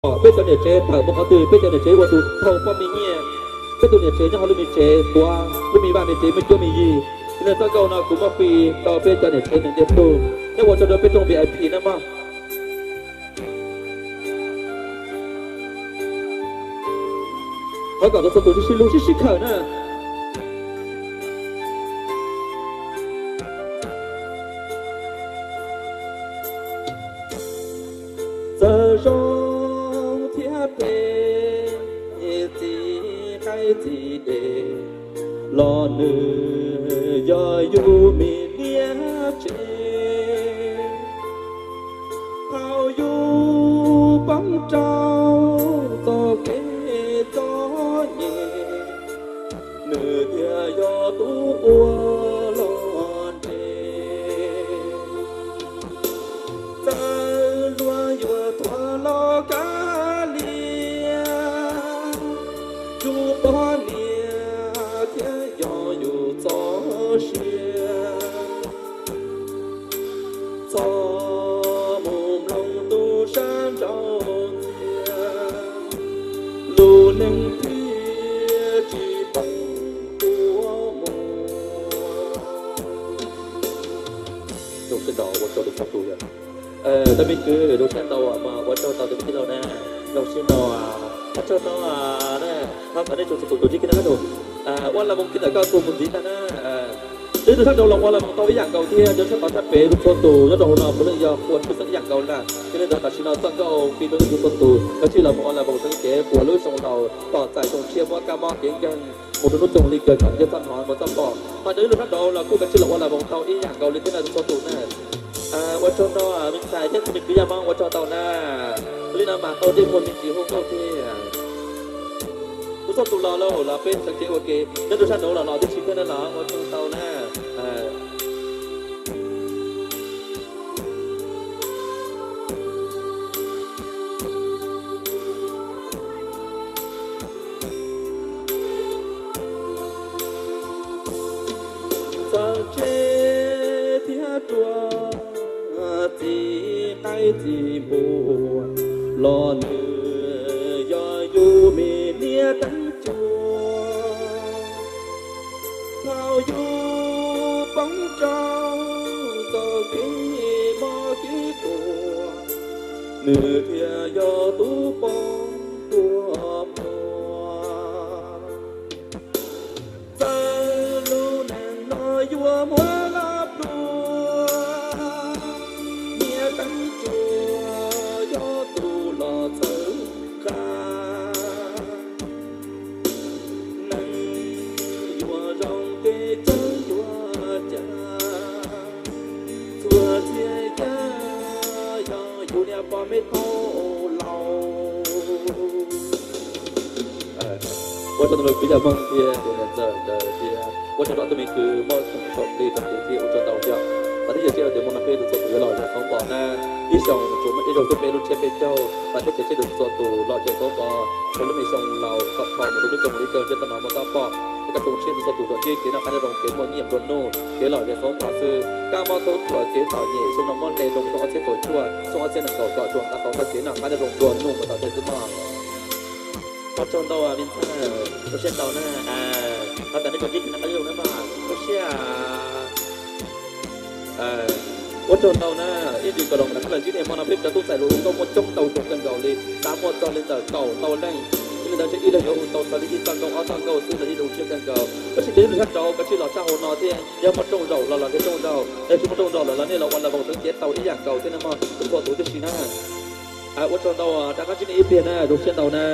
peb cov niam tsev tawm mus qhov twg, peb cov niam tsev ua tus thau poj me nyiaj, peb tus niam tsev nyob hauv lub me tsev tuav lub me vaj me tsev muaj cuab me yig. Yog li txoj nkauj no kuv muab fij rau peb cov niam tsev neeg ntiag tug, nyob ua tsaug rau peb rooj V I P na mog. Thov kom txhua tus sib hlub sib sib khawm na. Txawm zoo thiab phem, txiv qaib txiv dej los nws yog yus me niam tsev. Thaum yus poob rau txoj kev txom nyem, nws thiaj yog tus ua los nres. Txawm luag yuav thuam los kav liam, yus poj niam thiaj yog yus txoj sia. Txhob mus mloog tus sab nraud ntxias, lub neej thiaj tsis poob kua muag. Zoo sib ntaus ua tsaug rau txhua tus. Tab me kwv zoo sib ntaus mas ua tsaug tau tus me tij laug na. Zoo sib ntaus, ua tsaug tau na. Thov kom nej tsoom txhua tus tus tib kev na tus ua las voos kiv ntawm koj txuas mus ntxiv ntag na. Twb tus sab nraud los ua las voos tau ib yam nkaus thiab, cov sab tod sab pem tus txhua tus nyob rau hauv no puav leej yog ua tshwj xeeb ib yam nkaus lawm. Yog li ntawd tam sim no txoj nkauj fij rau nej txhua tus, kav tsij los mus ua las voos sawv kev puas lub xyoo laus tos txais xyoo tshiab muab kab mob kev nkeeg mus rau hnub tsoom li kawg kom ntiab txoj hnov mus txoj pom. Ho cov ib lub sab nraud los kuj kav tsij los ua las voos tau ib yam nkaus li thiab na tus txhua tus na. Ua tsaug no me ntxhais thiab tus me kwv Yaj Hmoob ua tsaug tau na. Li no mas tau dej muag me ntsis hu nkauj tiag. Kuv txhua tus los lauj, los peb sawv kev ua ke, nyob rau sab nraud los los tib si thiab na los ua tsaug tau na. Txawm tsev thiab ruas, txiv qaib txiv npua, los nws yog yus me niam teeb cua. Thaum yus poob rau txoj kev mob kev tuag, nws thiaj yog tus poob kua muag. Txawm lub neej no yuav muab los pluag, niam teeb cua yog tus los txhawb nqa. Neeg yuav zoo tej txawj yuav cas, txhua txhia yam yog yus niam pog me tub laus. Ua tsaug tus me kwv Yaj Hmoob thiab tus niam ntxawm ntawd thiab ua tsaug rau tus me kwv muaj txoj kev li rau kuv thiab ua tsaug ntau thiab. Mas thiab yog tias ua tias hmo no peb tus txhua tus yuav los zem xoov pos na, ib xyoos tsuas muaj ib zaug xwb peb lub tsiab peb caug, mas thiab cov tsiaj tus txhua tus los zem xoov pos rau lub me xyoo laus kom txog mus rau lub xyoo li kawg thiab txoj no muaj txoj pom thiab koj tus tshiab tus txhua tus tuaj kev kev noj qab nyob zoo kev muaj nyiaj nplua nuj kev los zem xoov pos xwb. Kab mob tub thuam kev txom nyem xyoo no muab hle rau xyoo ob txhiab kaum cuaj xyoo ob txhiab nees nkaum kom tsuas nqa tau txoj kev noj qab nyob zoo nplua nuj mus tom ntej xwb mog. Ua tsaug ntau me ntxhais, ua siab ntau na. Thov kom nej tsoom tib neeg noj qab nyob zoo na mog, ua siab. Ua tsaug ntau na, ib ntsis kom los mus rov qab los ntsib nej. Hmo no peb cov tub ntxhais los hu nkauj muaj coob ntau tug kawg nkaus li, xav muaj txog li ntawm kaum ntau leej. Yog li ntawd ces ib leeg yuav hu tau txog li ib txoj nkauj ob txoj nkauj xwb los yeej zoo siab kawg nkaus. Tab sis cov ib lub sab nraud kav tsij los sab hauv no thiab, yog muaj rooj zaum los los kiag rooj zaum, yog tsis muaj rooj zaum los los nej los ua las voos sawv kev tau ib yam nkaus thiab na mog, txhua tus tib si na. Ua tsaug ntau, rov qab ntsib nej ib pliag na, zoo siab ntau na.